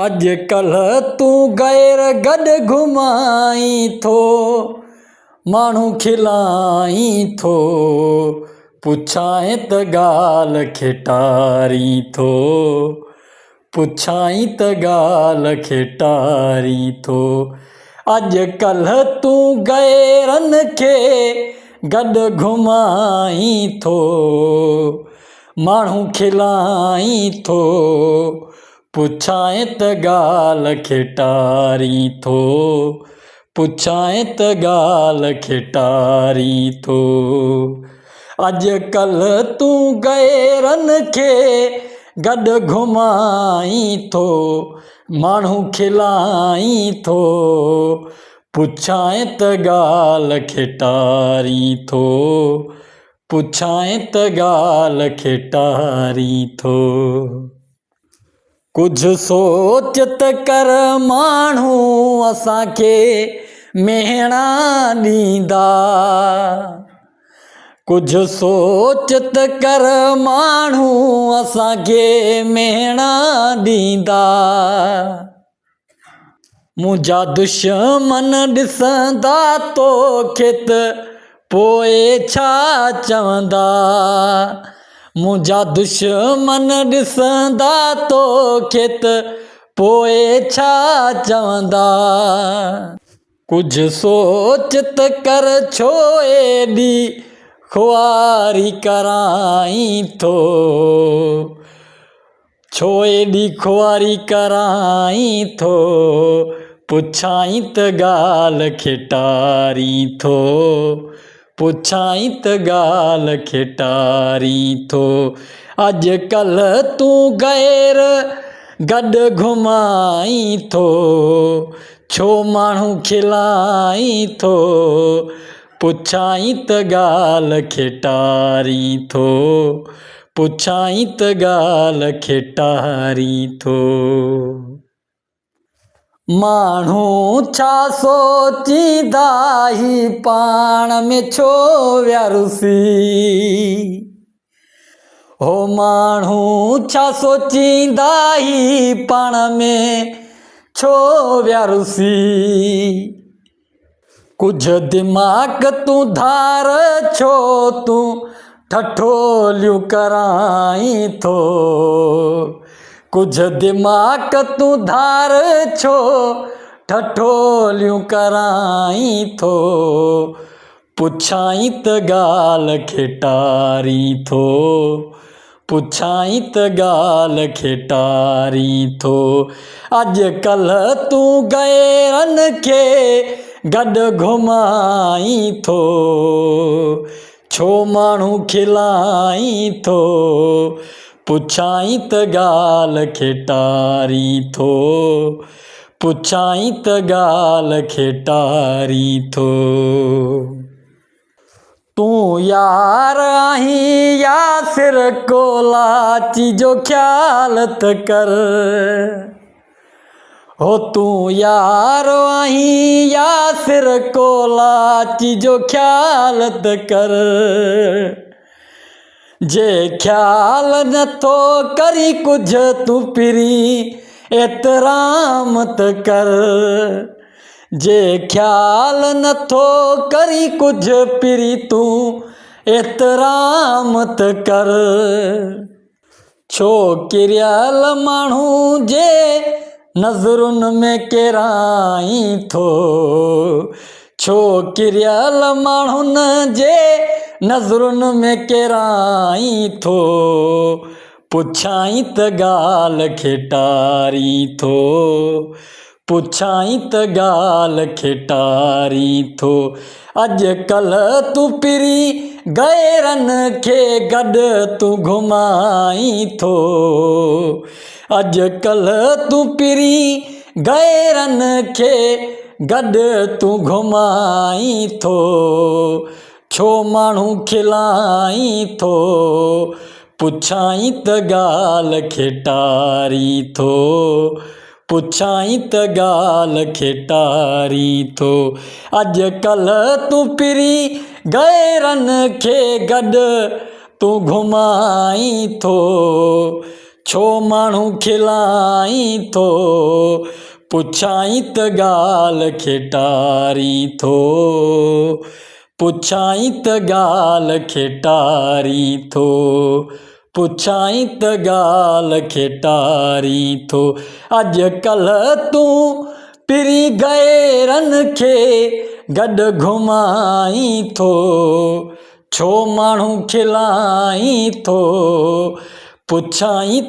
اڄڪلهه تون غير گڏ گهمائين ٿو، ماڻهو کلائين ٿو، پڇائين ته ڳالهه کي ٽارين ٿو، پڇائين ته ڳالهه کي ٽارين ٿو. اڄڪلهه تون غيرن کي گڏ گهمائين ٿو، ماڻهو کلائين ٿو، پڇائين ته ڳالهه کي ٽارين ٿو، پڇائين ته ڳالهه کي ٽارين ٿو. اڄڪلهه تون غيرن کي گڏ گهمائين ٿو، ماڻهو کلائين ٿو، پڇائين ته ڳالهه کي ٽارين ٿو، پڇائين ته ڳالهه کي ٽارين ٿو. ڪجهه سوچ ته ڪر ماڻهو اسان کي مهڻا ڏيندا. ڪجهه سوچ ته ڪر ماڻهو اسان کي مهڻا ڏيندا. منهنجا دشمن ڏسندا توکي ته پوء ڇا چوندا. منهنجا دشمن ڏسندا توکي ته پوء ڇا چوندا. ڪجهه سوچ ته ڪر ڇو ايڏي خواري ڪرائين ٿو. ڇو ايڏي خواري ڪرائين ٿو، پڇائين ته ڳالهه کي ٽارين ٿو، پڇائين ته ڳالهه کي ٽارين ٿو. اڄڪلهه تون غير گڏ گهمائين ٿو، ڇو ماڻهو کلائين ٿو، پڇائين ته ڳالهه کي ٽارين ٿو، پڇائين ته ڳالهه کي ٽارين ٿو. ماڻهو ڇا سوچيندا هي پاڻ ۾ ڇو ويا رسي. هو ماڻهو ڇا سوچيندا هي پاڻ ۾ ڇو ويا رسي. ڪجهه دماغ تون ڌار ڇو تون ٺٺوليون ڪرائين ٿو. ڪجهه دماغ تون ڌار ڇو ٺٺوليون ڪرائين ٿو. پڇائين ته ڳالهه کي ٽارين ٿو، پڇائين ته ڳالهه کي ٽارين ٿو. اڄڪلهه تون غيرن کي گڏ گهمائين ٿو، ڇو ماڻهو کلائين ٿو، پڇائين ته ڳالهه کي ٽارين ٿو، پڇائين ته ڳالهه کي ٽارين ٿو. تون يار آهين ياسر ڪولاچي جو خيال ته ڪر. هو تون يار آهين ياسر ڪولاچي جو خيال ته ڪر. جي خيال نٿو ڪرين ڪجهه تون پرين احترام ته ڪر. جي خيال نٿو ڪرين ڪجهه پرين تون احترام ته ڪر. ڇو ڪريل ماڻهو جي نظرن ۾ ڪيرائين ٿو. ڇو ڪريل ماڻهن جي نظرن ۾ ڪيرائين ٿو. پڇائين ته ڳالهه کي ٽارين ٿو، پڇائين ته ڳالهه کي ٽارين ٿو. اڄڪلهه تون پرين غيرن کي گڏ تون گهمائين ٿو. اڄڪلهه تون پرين غيرن کي گڏ تون گهمائين ٿو. ڇو ماڻهو کلائين ٿو، پڇائين ته ڳالهه کي ٽارين ٿو، پڇائين ته ڳالهه کي ٽارين ٿو. اڄڪلهه تون پرين غيرن کي گڏ تون گهمائين ٿو. ڇو ماڻهو کلائين ٿو، پڇائين ته ڳالهه کي ٽارين ٿو، پڇائين ته ڳالهه کي ٽارين ٿو، پڇائين ته ڳالهه کي ٽارين ٿو. اڄڪلهه تون پرين غيرن کي گڏ گهمائين ٿو، ڇو ماڻهو کلائين ٿو، پڇائين.